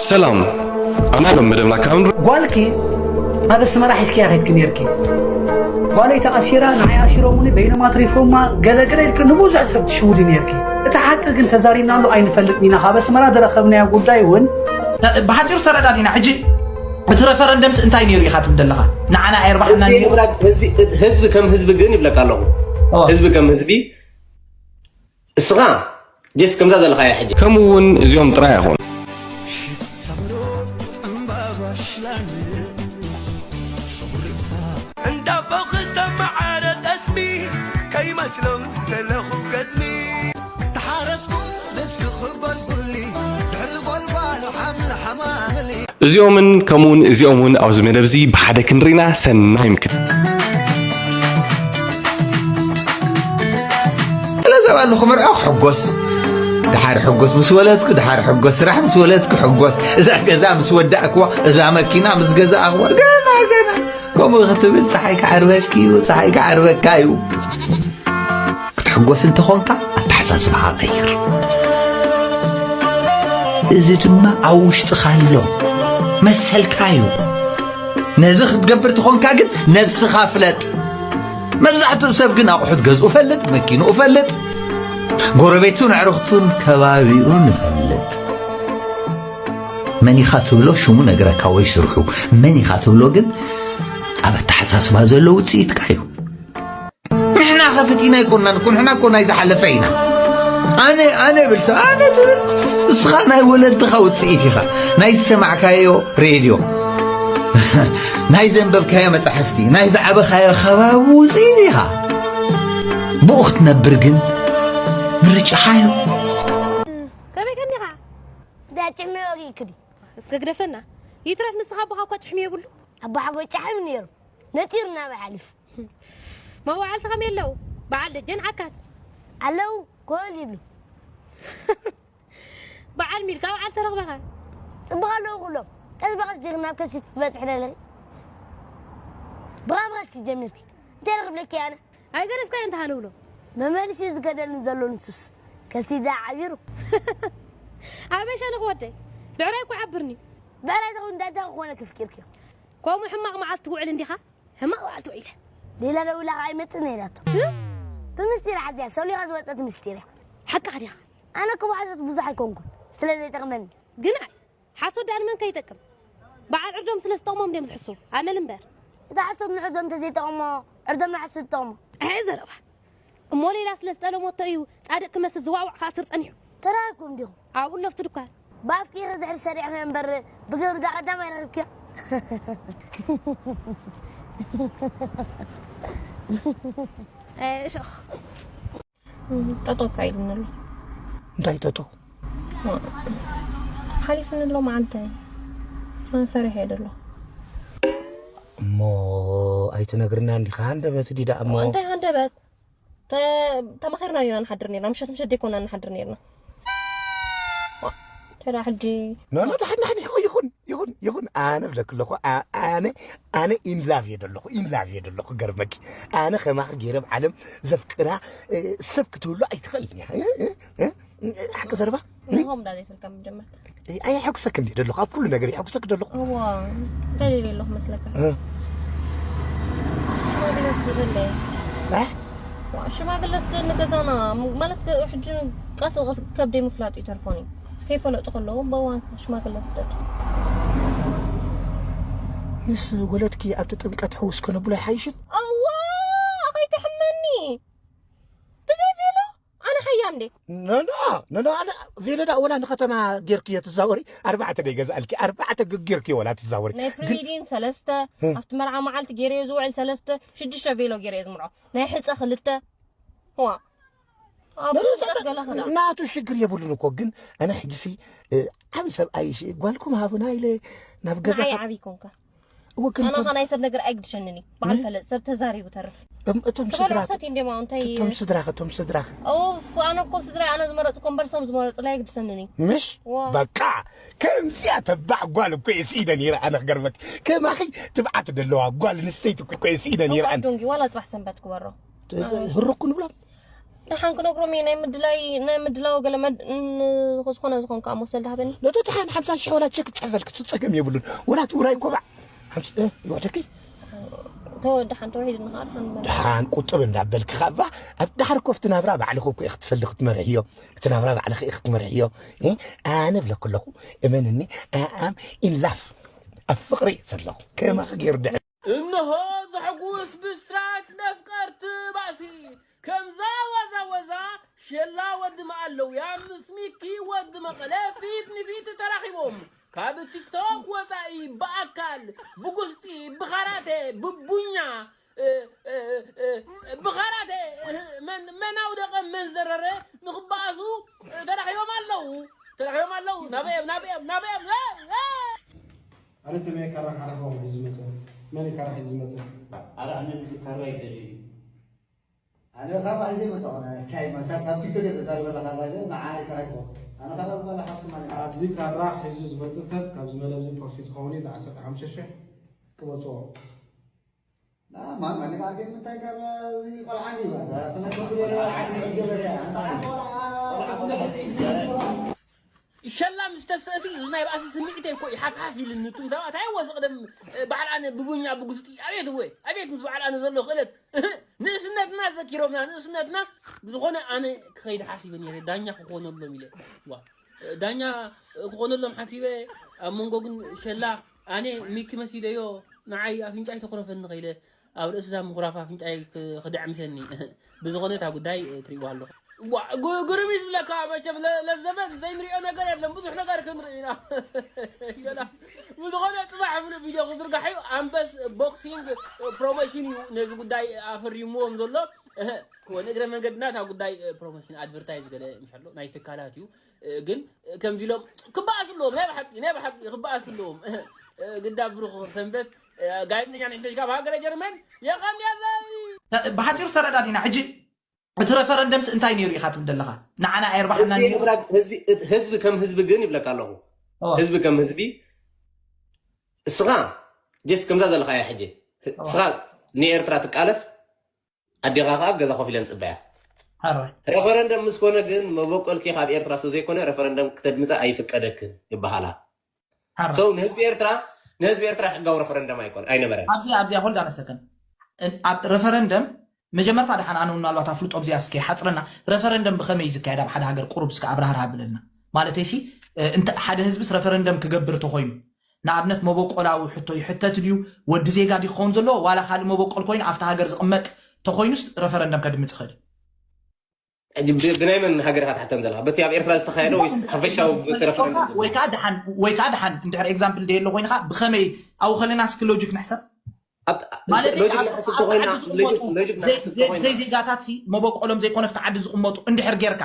ሰላም፣ ኣና ሎም መደብና ካብ ንር- ጓልኪ ኣብ ኣስመራ ሒዝክያ ከይድኪ ነርኪ። ጓለይ ተኣሲራ፣ ንዓይ ኣሲሮምኒ፣ በይኖም ኣትሪፎማ፣ ገለ ገለ ኢልኪ ንብዙሕ ሰብ ትሽውዲ ነርኪ። እቲ ሓቂ ግን ተዛሪብናሉ ኣይንፈልጥን ኢና። ካብ ኣስመራ ዝረኸብናዮ ጉዳይ እውን ብሓጺሩ ተረዳዲና። ሕጂ እቲ ረፈረንደምስ እንታይ ነይሩ ኢኻ ትብል ዘለኻ? ንዓና ኣየርባሕናን ህዝቢ እዩ። ንምራድ-፣ ህዝቢ፣ ህዝቢ ከም ህዝቢ ግን ይብለካ ኣለኹ። ኦ። ህዝቢ ከም ህዝቢ እስኻ ጀስ ከምዛ ዘለኻያ ሕጂ። ከምኡ እውን እዚኦም ጥራይ ኣይኾኑ። እንዳቦ ክሰማዕ ዓረ ጠስሚ ከይመስሎም ዝተለኹ ገዝሚ። ተሓረስኩ ንስኺ ጎልጉሊ ድሕሪ ጎልጓሉ ሓምሊ ሓማምሊ። እዚኦምን ከምኡውን እዚኦም እውን ኣብዚ መደብ እዚ ብሓደ ክንርኢና ሰናይ ምክት። ገለ ሰብ ኣሎ ክምርዖ ክሕጎስ፣ ድሓር ሕጎስ ምስ ወለድኩ፣ ድሓር ሕጎስ ስራሕ ምስ ወለድኩ ሕጎስ፣ እዛ ገዛ ምስ ወዳእክዋ፣ እዛ መኪና ምስ ገዛእክዋ፣ ገና፣ ገና ከምኡ ክትብል ጸሓይ ክዓርበኪ እዩ፣ ጸሓይ ክዓርበካ እዩ። ክትሕጎስ እንተኾንካ ኣተሓሳስባኻ ቀይር። እዚ ድማ ኣብ ውሽጥኻ ኣሎ፣ መሰልካ እዩ። ነዚ ክትገብር ተኾንካ ግን ነብስኻ ፍለጥ። መብዛሕትኡ ሰብ ግን ኣቑሑት ገዝኡ ፈልጥ፣ መኪንኡ ፈልጥ፣ ጎረቤቱን ኣዕሩኽቱን ከባቢኡን ፈልጥ። መን ኢኻ ትብሎ ሽሙ ነግረካ ወይ ስርሑ፣ መን ኢኻ ትብሎ ግን ኣብ ኣተሓሳስባ ዘሎ ውጽኢትካ እዩ። ንሕና ከ ፈቲና ኣይኮናን እኮ፣ ንሕና እኮ ናይ ዝሓለፈ ኢና። ኣነ፣ ኣነ እብል ሰብ፣ ኣነ ትብል፣ ንስኻ ናይ ወለድኻ ውጽኢት ኢኻ። ናይ ዝሰማዕካዮ ሬድዮ፣ ናይ ዘንበብካዮ መጻሕፍቲ፣ ናይ ዝዓበኻዮ ከባቢ ውጽኢት ኢኻ። ብኡ ክትነብር ግን ምርጫኻ እዩ። ከመይ ከኒኻ? ዳጭሕሚ ወጊእክዲ። እስከ ግደፈና። ይትረፍ ንስኻ ኣቦኻ እኳ ጭሕሚ የብሉ። ኣቦ ሓጎይ ጫሕሚ ነይሩ። ነጢሩ እናበይ ሓሊፉ። መዋዕልቲ ከመይ ኣለዉ? በዓል ደጀን ዓካት? ኣለዉ፣ ኮል ይብሉ። በዓል ሚልካ በዓል ተረኽበኻ? ጽቡቕ ኣለዉ ኩሎም። ቀስ ብቐስ ዲኺ ናብ ከሲት ክትበጽሒ ደለኺ? ብቐስ ብቐስ ጀሚርኪ። እንታይ ክብለኪ ኣነ? ኣይገደፍካዮን ተሃለውሎ። መመልሲ ዝገደልን ዘሎ ንሱስ። ከሲዳ ዓቢሩ። ኣበይ ሸነኽ ወደይ? ብዕራይ እኮ ዓብርኒ። ብዕራይ ተኾይኑ እንታይ እንታይ ክኾነ ክፍኪርኪ? ከምኡ ሕማቕ መዓልቲ ትውዕል እንዲኻ? ሕማቕ መዓልቲ ውዒለ። ሌላ ደዊላ ኸዓ ኣይመጽእን ኢላቶ። እ? ብምስጢር ሓዚያ፣ ሰሊኻ ዝወጸት ምስጢር እያ። ሓቅኻ ዲኻ? ኣነ እኮ ብሓሶት ብዙሕ ኣይኮንኩን፣ ስለ ዘይጠቕመኒ። ግን ኣይ፣ ሓሶት ደኣ ንመን ከይጠቅም? በዓል ዕርዶም ስለ ዝጠቕሞም ድዮም ዝሕስዉ? ኣመል እምበር። እታ ሓሶት ንዕርዶም እንተዘይጠቕሞ፣ ዕርዶም ንሓሶት ይጠቕሞ። ኣይ ዘረባ። እሞ ሌላ ስለ ዝጠለሞቶ እዩ ጻድቕ ክመስል ዝዋዕዋዕ ክኣስር ጸኒሑ። ተራኺብኩም ዲኹም? ኣብኡ ኣሎ ኣብቲ ድኳን። ብኣፍኪ ኢኺ ድሕሪ ሰሪዕኺ እምበር፣ ብግብሪ እዛ ቀዳማይ ረኺብክያ። ኣይ፣ እሾኽ። እም፣ ጠጠው እኳ ኢሉኒ ኣሎ። እንታይ ጠጠው? ሓሊፉኒ ኣሎ መዓልተይ። ኣነ ፈሪሐ እየ ዘለኹ። እሞ ኣይትነግርናን ዲኻ? ሃንደበት ድዩ ደኣ እሞ? እንታይ ሃንደበት? ተ-፣ ተማኺርና ዲና ንሓድር ኔርና? ምሸት ምሸት ደይኮና ንሓድር ኔርና? ዋ፣ ተዳ ሕጂ ኖ፣ ኖ፣ ደሓን፣ ደሓን፣ ይኹን፣ ይኹን፣ ይኹን፣ ይኹን። ኣነ ብለኪ ኣለኹ፣ ኣ-፣ ኣነ፣ ኣነ ኢን ላቭ እየ ደለኹ፣ ኢን ላቭ እየ ደለኹ። ገርመኪ፣ ኣነ ከማኺ ገይረ ኣብ ዓለም ዘፍቅራ፣ እ፣ ሰብ ክትህሉ ኣይትኽእልን እያ። እ፣ እ፣ እ፣ ሓቂ ዘረባ? ንሆም እንዳ ዘይትልካ መጀመርታ። እ፣ ኣየሐጉሰክ እንዴ ደለኹ? ኣብ ኩሉ ነገር የሐጉሰክ ደለኹ። እዋ፣ እንታይ ደልየ ኣለኹ መስለካ? እ። ሽማግለ ስደደለይ። እ? ዋ፣ ሽማግለ ስደድ ንገዛና፣ ም-፣ ማለት ከ-፣ ሕጂ ቀስ ብቐስ ከብደይ ምፍላጡ ይተርፎኒ። ከይፈለጡ ከለዉ በዋን ሽማግለ ስደድ። ምስ ወለድኪ ኣብቲ ጥምቀት ሕውስ ከነብሎ ኣይሓይሽን? እዋ፣ ከይትሕመኒ። ብዘይ ቬሎ ኣነ ኸያ እንዴ? ኖ፣ ኖ፣ ኖ፣ ኖ፣ ኣነ ቬሎ ዳ ወላ ንኸተማ ጌርክዮ ትዛወሪ? ኣርባዕተ ደይ ገዛእልኪ፣ ኣርባዕተ ግ-፣ ጌርክዮ ወላ ትዛወሪ? ናይ ግን ፕሪሊዲን ሰለስተ፣ እ። ኣብቲ መርዓ መዓልቲ ገይረዮ ዝውዕል ሰለስተ፣ ሽዱሽተ ቬሎ ገይረ እየ ዝምርዖ። ናይ ሕጸ ክልተ። ዋ። ኣብ ኖ፣ ኖ፣ ጥምቀት ኖ፣ ገለ ኸዳ። ናቱ ሽግር የብሉን እኮ፣ ግን ኣነ ሕጂሲ፣ እ፣ ዓቢ ሰብኣይ፣ ሽ-፣ ጓልኩም ሃቡና ኢለ ናብ ገዛ ንዓይ ከ-፣ ዓቢ ኮንካ። እወ፣ ግን ኣነ እቶም ኸ ናይ ሰብ ነገር ኣይግድሸንን እዩ። በዓል ምን? ፈለጥ ሰብ ተዛሪቡ ተርፍ። እም፣ እቶም ትበልዑ ስድራኸ? ሰትዩ እንዴ ማው እንታይ? እቶም ስድራኸ፣ እቶም ስድራኸ? ኡፍ፣ ኣነ እኮ ስድራይ ኣነ ዝመረጽኩ እምበር ሰብ ዝመረጽለይ ኣይግድሰንን እዩ። ምሽ? ዋ። በቃ፣ ከምዚኣ ተባዕ ጓል እኮ እየ ስኢነ ነይረ ኣነ ክገርመኪ። ከማኺ ትብዓት ደለዋ ጓል ኣንስተይቲ እኮ እየ ስኢነ ነይረ እዋ ኣነ። ዶንጊ፣ ዋላ ጽባሕ ሰንበት ክበሮ። እ፣ ኣይ። ህሩኩ ንብሎም። ደሓን ክነግሮም እየ። ናይ ምድላይ ናይ ምድላው ገለ መድ- ን- ዝኾነ ዝኾን ከዓ መሰል ዳሃበኒ። ነቶ ተሓን ሓምሳ ሺሕ ወላ ቸክ ትፅሕፈልክ ጸገም የብሉን። ወላ ትውራይ ኮባዕ ሓምስ ይወደኪ ተወ ደሓን ተወሒድና ከዓ ደሓን ንመለስ። ደሓን ቁጥብ እንዳበልክ ካባ ኣብ ዳሕር ኮፍቲ ናብራ ባዕልኹ እኮ ኢኽ ትሰሊ ክትመርሕዮ። እቲ ናብራ ባዕልኺ ኢኽ ክትመርሕዮ። እ? ኣነ ብለኩ ኣለኹ እመንኒ ኣኣም ኢን ላፍ ኣብ ፍቕሪ እየ ዘለኹ። ከማኺ ገይሩ ድሕ እነሆ ዘሕጉስ ብስራት ነፍቀርቲ ባእሲ ከምዛ ዋዛ ወዛ ሸላ ወዲ መዓለውያ ምስ ሚኪ ወዲ መቐለ ፊት ንፊት ተራኺቦም ካብ ቲክቶክ ወፃኢ ብኣካል ብጉስጢ ብኻራቴ ብቡኛ እ፣ እ፣ እ፣ ብኻራቴ እ፣ መን መን ኣውደቐ መን ዘረረ ንኽበኣሱ እ፣ ተራኺቦም ኣለዉ ተራኺቦም ኣለዉ ናበዮም ናበዮም ናበዮም እ፣ እ። ኣነ ሰማይ ካራ ሓረፋ ሒዙ ዝመፀ መን እዩ ካራ ሒዙ ዝመፀ? ኣረ ኣነ እዚ ካራ ይደልዩ እዩ። ኣነ ካብ ራእይ ዘይመሰ ኾነ እንታይ መሳት ካብ ቲክቶክ እየ ተዛሪበ ኣለኻ ባይደ ንዓይ እንታይ ኣይኮ ኣነ ካብ ኣዝማላ ሓስኩማ ኣብዚ ካራ ሒዙ ዝመፀ ሰብ ካብ ዝመለብዚ ፕሮፊት ኸውን እዩ ዓሰርተ ሓሙሽተ ሺሕ ክመፅኦ። ማን ማን ጋር ግን ምንታይ ጋር እዚ ቆልዓን እዩ ባዛ ፈለከ ብሎ ዓዲ ገበረ ኣንታ ቆልዓ ሸላ ምስ ተስእሲ እዚ ናይ ባእሲ ስምዒተይ እኮ እዩ ሓፍሓፍ ኢልኒ እቱም ሰባት ኣይወ ዝቕደም በዓል ኣነ ብቡኛ ብጉስጢ ኣቤት እወ ኣቤት ምስ በዓል ኣነ ዘሎ ክእለት ንእስነትና ዘኪሮምና ንእስነትና ብዝኾነ ኣነ ክኸይድ ሓሲበ ነይረ ዳኛ ክኾነሎም ኢለ ዋ ዳኛ ክኾነሎም ሓሲበ ኣብ መንጎ ግን ሸላ ኣነ ሚኪ መሲለዮ ንዓይ ኣፍንጫይ ተኩረፈኒ ከይለ ኣብ ርእሲ እዛ ምኹራፍ ኣፍንጫይ ክድዕምሰኒ ብዝኾነ እታ ጉዳይ ትሪእዋ ኣለኹ ግርም እዩ ዝብለካ መቸም ለዘበን ዘይንሪኦ ነገር የለን ብዙሕ ነገር ክንርኢ ኢና ብዝኾነ ፅባሕ ምሉእ ቪድዮ ክዝርጋሕ እዩ ኣንበስ ቦክሲንግ ፕሮሞሽን እዩ ነዚ ጉዳይ ኣፈሪምዎም ዘሎ ንእግረ መንገድና እታ ጉዳይ ፕሮሞሽን ኣድቨርታይዝ ገለ ምሻሎ ናይ ትካላት እዩ ግን ከምዚ ኢሎም ክበኣሱ ኣለዎም ናይ ብሓቂ ናይ ብሓቂ ክበኣሱ ኣለዎም ግዳ ብሩኽ ሰንበት ጋዜጠኛ ንሕተሽ ካብ ሃገረ ጀርመን የቐንየለይ ብሓፂሩ ተረዳዲና ሕጂ እቲ ረፈረንደምስ እንታይ ነይሩ ኢኻ ትብል ዘለኻ ንዓና ኣየርባሕና ህዝቢ ከም ህዝቢ ግን ይብለካ ኣለኹ ህዝቢ ከም ህዝቢ እስኻ ጀስ ከምዛ ዘለኻ እያ ሕጂ እስኻ ንኤርትራ ትቃለስ ኣዴኻ ከዓ ገዛ ኮፍ ኢለን ፅበያ ረፈረንደም ምስ ኮነ ግን መበቆልኪ ካብ ኤርትራ ስለዘይኮነ ረፈረንደም ክተድምፀ ኣይፍቀደክን ይበሃላ ሰው ንህዝቢ ኤርትራ ንህዝቢ ኤርትራ ሕጋዊ ረፈረንደም ኣይኮነ ኣይነበረን ኣብዚኣ ኣብዚኣ ሆልድ ኣነሰከን ረፈረንደም መጀመርታ ደሓን ኣነ እውን ኣሏት ኣፍልጦ ኣብዚኣ እስከ ሓፅረና ረፈረንደም ብኸመይ እዩ ዝካየድ ኣብ ሓደ ሃገር ቁሩብ እስከ ኣብራህር ሃብለና ማለተይሲ ሓደ ህዝብስ ረፈረንደም ክገብር ተኮይኑ ንኣብነት መበቆላዊ ሕቶ ይሕተት ድዩ? ወዲ ዜጋ ድዩ ክኸውን ዘለዎ ዋላ ካልእ መበቆል ኮይኑ ኣብቲ ሃገር ዝቕመጥ ተኮይኑስ ረፈረንደም ከድምፅ ይኽእል? ብናይ መን ሃገር ኢኻ ትሓተን ዘለኻ? በቲ ኣብ ኤርትራ ዝተኻየደ ወይስ ሓፈሻዊ በቲ ረፈረንደም? ወይ ከዓ ደሓን ወይ ከዓ ደሓን እንድሕር ኤግዛምፕል ደየሎ ኮይንኻ ብኸመይ ኣብኡ ከለና እስኪ ሎጂክ ንሕሰብ ማለት ሎጂክ ንሕስብ ተኮይና ሎጂክ ንሕስብ ተኮይና ዘይዜጋታት መበቆሎም ዘይኮነ ኣብቲ ዓዲ ዝቕመጡ እንድሕር ጌርካ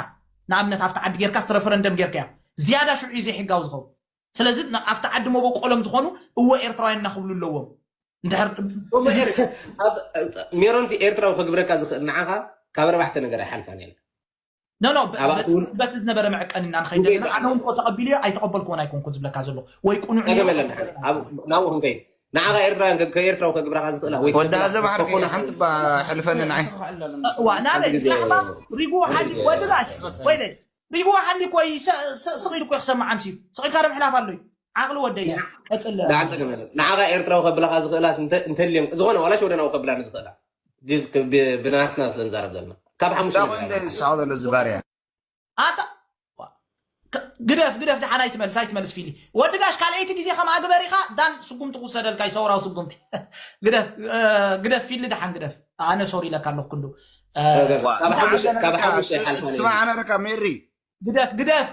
ንኣብነት ኣብቲ ዓዲ ጌርካ ስ ረፈረንደም ጌርካ ዝያዳ ሽዑ እዩ ዘይሕጋዊ ዝኸውን ስለዚ ኣብቲ ዓዲ መበቆሎም ዝኾኑ እወ ኤርትራውያን እና ክብሉ ኣለዎም ሜሮን ኤርትራዊ ከግብረካ ዝኽእል ንዓኻ ካብ ኣርባዕተ ነገር ኣይሓልፋን እየን በቲ ዝነበረ መዕቀኒ እና ንኸይድ ኣለና ኣነ እውን ተቐቢሉ ኣይተቐበልኩዎን ኣይኮንኩን ዝብለካ ዘለኹ ወይ ቁኑዕ ናብኡ ክንከይድ ንዓኻ ኤርትራውያን ከኤርትራዊ ከግብረካ ዝኽእላ ወይ ወዲ ኣዘብ ዓርኪ ሓንቲ ሕልፈኒ ንዓይ ናበይ ሪጉ ሓዲ ወድጋሽ ወይ ሪጉ ሓዲ ኮይ ስቕ ኢሉ ኮይ ክሰምዕ ኣምስዩ ስቕ ኢልካ ዶ ምሕላፍ ኣሎዩ ዓቕሊ ወደይ ቀፅል ንዓኻ ኤርትራዊ ከብላኻ ዝኽእላ እንተልዮም ዝኾነ ዋላሽ ወደናዊ ከብላኒ ዝኽእላ ብናትና ስለ ንዛረብ ዘለና ካብ ሓሙሽተ ዝሳቕ ዘሎ ዝባርያ ኣታ ግደፍ ግደፍ ደሓን ኣይትመልስ ኣይትመልስ ፊሊ ወዲ ጋሽ ካልኣይቲ ግዜ ከም ኣግበር ኢኻ ዳን ስጉምቲ ክውሰደልካ ይሰውራዊ ስጉምቲ ግደፍ ግደፍ ፊሊ ደሓን ግደፍ ኣነ ሶሪ ኢለካ ኣለኩ ክንዱ ስማዕ ኣነ ረካ ሜሪ ግደፍ ግደፍ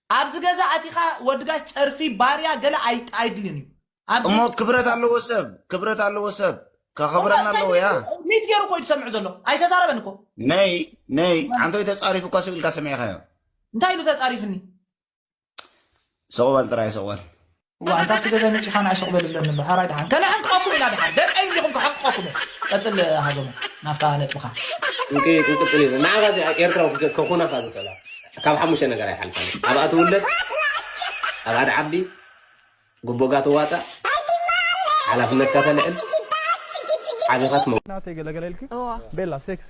ኣብዚ ገዛ ኣቲኻ ወድጋሽ ፀርፊ ባርያ ገለ ኣይድልን እዩ እሞ ክብረት ኣለዎ ሰብ ክብረት ኣለዎ ሰብ ከኸብረና ኣለዎ ያ ሚት ገይሩ እኮ እዩ ዝሰምዕ ዘሎ ኣይተዛረበን እኮ ነይ ነይ ዓንተይ ተፃሪፉ እኳ ስብ ኢልካ ሰሚዕካዮ እንታይ ኢሉ ተፃሪፍኒ ሰቕበል ጥራይ ሰቕበል ዋንታ እቲ ገዛ መፂኻ ንዓይ ሰቕበል ኣለኒ ኣሎ ሓራይ ድሓን ከነሕንቅቐኩም ኢና ድሓን ደቀይ እንዲኹም ክሓንቅቐኩም ቀፅል ሃዞሞ ናብታ ነጥብኻ ክንቅፅል ኢና ንዓኻ ኤርትራዊ ከኹናኻ ዝኽእላ ካብ ሓሙሽተ ነገር ኣይሓልፋን ኣብኣ ትውለድ ኣብኣ ትዓቢ ጉቦጋ ትዋፃእ ሓላፍነትካ ተልዕል ዓቢኻት መ ናተይ ገለገለ ኢልኪ እዋ ቤላ ሴክሲ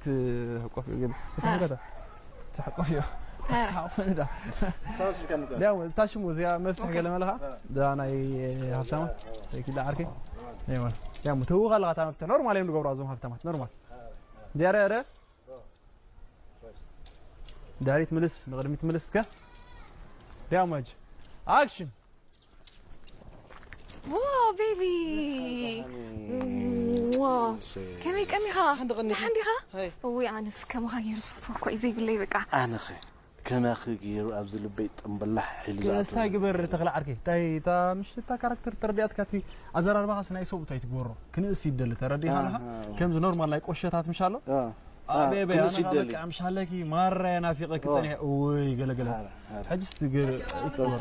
ትሕቆፍ እዩ ግን ትሕቆፍ እዩ ኧረ ሓቆፍንዳ ያው ታሽሙዝያ መፍትሕ ገለ መለኻ ዳ ናይ ሃብታማ ሰይኪላ ዓርከይ ያው ተውኻ ኣለኻ እታ መፍትሕ ኖርማል እዮም ዝገብሩ ኣዞም ሃብታማት ኖርማል ዲያረ ረ ዳሪት ምልስ ንቕድሚት ምልስ ከ ዲያሞጅ ኣክሽን ዋ ቤቢ ዋ ከመይ ቀኒኻ ሓንዲኻ እውይ ኣነስ ከማኻ ገይሩ ዝፈትዎ እኮ እዩ ዘይብለይ በቃ ኣነኸ ከማኺ ገይሩ ኣብዚ ልበይ ጥምብላሕ ኢሉ ዝኣትወኒ። ክስታይ ግበር ተኽለ ዓርከይ እንታይ እታ ምሽ እታ ካራክተር ተረዲኣትካ እቲ ኣዘራርባኻስ ናይ ሰብኡት ኣይትግበሮ ክንእስ ይደሊ ተረዲኻ ኣለኻ ከምዚ ኖርማል ናይ ቆሸታት ምሽ ኣሎ ኣቤበ ኣነኻ በቃ ምሽ ኣለኪ ማራ ናፊቐኪ ጸኒሐ እውይ ገለገለት ሕጅስ ትግበሮ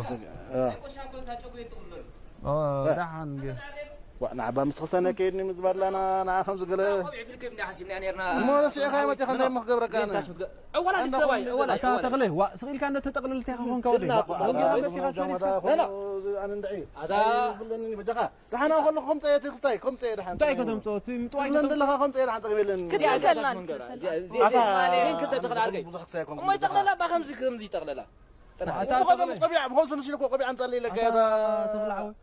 ደሓን ንዓባ ምስ ክልተ ናይ ከይድኒ ምስ በላና ንዓ ከምዚ ገለ እሞ ረሲዕካ መፂኻ እንታይ እሞ ክገብረካ ኣነ ኣታ ተኽለ ዋእ ስቕ ኢልካ እንደ ተጠቕልል እንታይ ክኾንካ ወደይ ወንጌል መፂኻ ሰሊስካ ኣነ እንድዒ ኣታ ይብለኒ በጃኻ ደሓና ከለኹ ከምፀ እየ ትክልታይ ከምፀ እየ ደሓን እንታይ ከተምፅኦ እቲ ምጥዋይ ክትብለን ዘለኻ ከምፀ እየ ደሓን ፀገም የለን ክትምሰልና ኣታ እሞ ይጠቕለላ ባ ከምዚ ከምዚ ይጠቕለላ ኣታ ተኽለ ቆቢዕ ብኸምዚ ንስልኮ ቆቢዕ ኣምፀለይ ኢለካ እያ ተኽለ ዓወት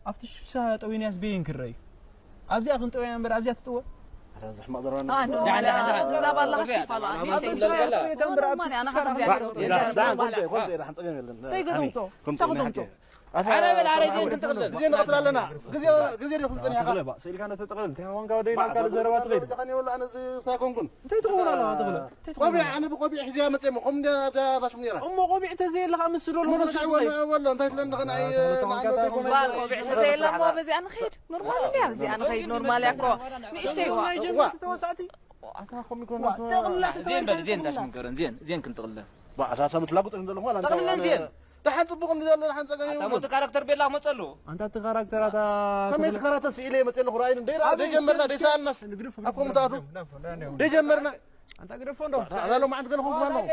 ኣብቲ ሽሻ ጠዊንያስ በየን ክረኣዩ ኣብዚኣ ክንጠውያ እምበር ኣብዚኣ ትጥወ እዛ ባላ ከስቲፋ ኣለዋ እንታይ ከተምፅኦ እንታይ ከተምፅኦ ኣረ በል ኣረ ዜን ክንጥቕልል ግዜ ንቐትል ኣለና ግዜ ግዜ ዲኹም ጸኒሕካ ስኢልካ ነተጠቕልል እንታይ ኾንካ ወደይ ናብ ካልእ ዘረባ ትኸይድ ኻን የብሉ ኣነ እዚ ሳይኮንኩን እንታይ ትኸውን ኣለኻ ትኽእል እንታይ ትኸውን ቆቢዕ ኣነ ብቆቢዕ ሒዚያ መጸ እሞ ከም እንደ ዛዛሽም ነራ እሞ ቆቢዕ ተዘየለኻ ምስ ዶ ምን ሳይ ወለ ወለ እንታይ ትለን ኻን ኣይ ቆቢዕ ተዘየለ እሞ በዚኣ ንኸይድ ኖርማል እንዲያ በዚኣ ንኸይድ ኖርማል ያኮ ንእሽተይ ዋ ተወሳእቲ ኣታ ኮሚኮ ዜን በል ዜን ታሽም ገረን ዜን ዜን ክንጥቕልል ባዕሳሳ ምትላጉጥ ዘለኹ ጠቕልለን ዜን ደሓን ጽቡቕ እንዲ ዘሎ ደሓን ጸገም እዩ ኣታ ሞቲ ካራክተር ቤላ መጸሉ ኣንታ እቲ ካራክተር ኣታ ከመይ ካራክተር ስኢለ መጸሉ ራይን ደይ ደይ ጀመርና ደይ ሰኣልናስ ኣኮም ታቱ ደይ ጀመርና ኣንታ ግደፎ እንዶ ኣዛሎ ማዓንት ገለ ኾንኩ ኣለኹ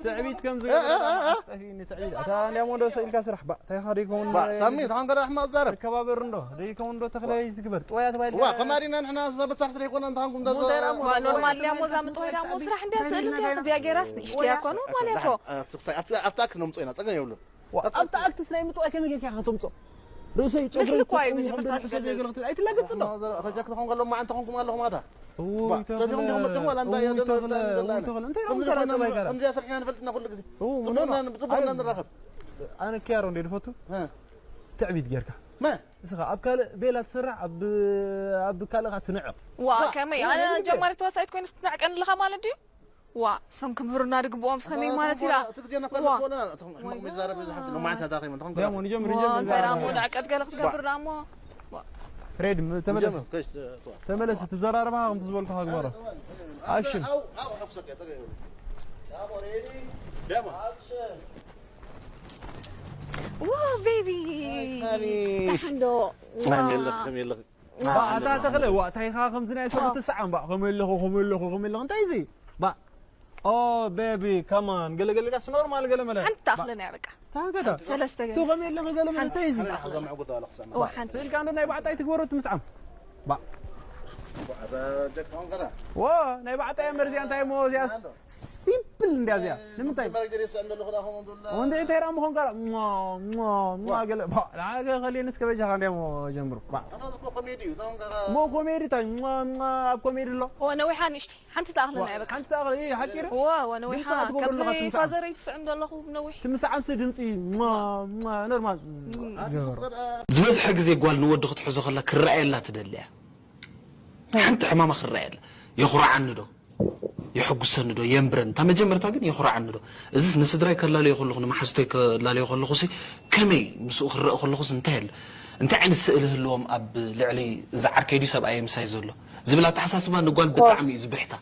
ትዕቢት ከም ዝገብረ ኣስጠሂኒ ትዕቢት ኣታ እንዲያሞ እንዶ ስኢልካ ስራሕ ባ እንታይ ኻ ደይከውን ሳሚ ታን ገዳ ኣሕማቅ ዛረብ ተከባበር እንዶ ደይከውን እንዶ ተክለ ይትግበር ጥዋያ ተባይል ዋ ከማሪና ንሕና ዘበጻሕቲ ደይኮና እንታንኩም ኖርማል እንዲያሞ ዛምጥዋይ ዳሞ ስራሕ እንዲያ ስእል እንዲያ ክዲያ ገይራስ ንእሽትያ እኮ ኖርማል እያ እኮ ኣብታ ክነምጾ ኢና ጸገም የብሉን ኣብቲ ኣክትስ ናይ ምጥዋይ ከመይ ጌርካ ከተምጾ ርእሰይ ጸጉረይ ተጠውዩ ከም ደርሰ ዘይገለኽት ኣይትላገጽ እንዶ ከጃክ ተኾን ከሎ ማዓንተ ኾንኩም ኣለኹም ኣታ ተኽለ እንታይ ኾንካ ተባይካላ ከምዚኣ ስርሕና ንፈልጥና ኩሉ ግዜ ምኖና ብጽቡቅና ንራኸብ ኣነ ኪያሮ እንደ ድፈቱ ትዕቢት ጌርካ መ እስኻ ኣብ ካልእ ቤላ ትስራሕ ኣብ ኣብ ካልእኻ ትንዕቕ ዋ ከመይ ኣነ ጀማሪ ተዋሳኢት ኮይነ ስትንዕቀኒ ኣለኻ ማለት ድዩ ዋ ሰም ክምህሩና ድግብኦም ስኸመይ ማለት ኢላ ጀምር ጀምር እንታይ ዳሞ ንዕቀት ገለ ክትገብር ዳሞ ፍሬድ ተመለስ ተመለስ ትዘራረባ ከም ትዝበልኩ ግበሮ ኣክሽን ዋ ቤቢ ደሓን ዶ ኣታ ተኽለ ዋ እንታይ ኢኻ ከምዚ ናይ ሰብ ትስዓም ባ ከም ኣለኹ ከም ኣለኹ ከም ኣለኹ እንታይ እዚ ባ ኦ ቤቢ ከማን ገለ ገለ ጋስ ኖርማል ገለ መለ ሓንቲ ተኣኽለና እያ በቃ ታንከታ ሰለስተ ገለ ቱ ከም ኣለኹ ገለ መለ እንታይ እዚ ኦ ሓንቲ ስልካ እንዶ ናይ ባዕጣይ ትግበሮ ትምስዓም ባ ዋ ናይ ባዕጣይ መርዚያ እንታይ እሞ እዚያስ ሲምፕል እንዲያ እዚኣ ንምንታይ ወንደ እንታይ ራም ኾንካ ገለ ከሊን እስከ በጃኻ እንዲያ ጀምሩ ሞ ኮሜዲ ታይ ኣብ ኮሜዲ ኣሎ ነዊሓ ንእሽቲ ሓንቲ ተኣኽለና እያ በቃ ሓንቲ ተኣኽለ ሓቂረ ዋ ነዊሓ ከምዚ ፋዘረይ ትስዕም ዘለኹ ነዊሕ ትምስዓምሲ ድምፂ ኖርማል ዝበዝሐ ግዜ ጓል ንወዲ ክትሕዞ ከላ ክረኣየላ ትደሊ እያ ሓንቲ ሕማማ ክረኣየላ የኹርዓኒ ዶ የሐጉሰኒ ዶ የንብረኒ እታ መጀመርታ ግን የኹርዓኒ ዶ እዚስ ንስድራይ ከላለዮ ከለኹ ንመሓዙተይ ከላለዮ ከለኹሲ ከመይ ምስኡ ክረአ ከለኹስ እንታይ ኣለ እንታይ ዓይነት ስእሊ ህልዎም ኣብ ልዕሊ እዚ ዓርከይ ድዩ ሰብኣየ ምሳይ ዘሎ ዝብል ኣተሓሳስባ ንጓል ብጣዕሚ እዩ ዝብሕታ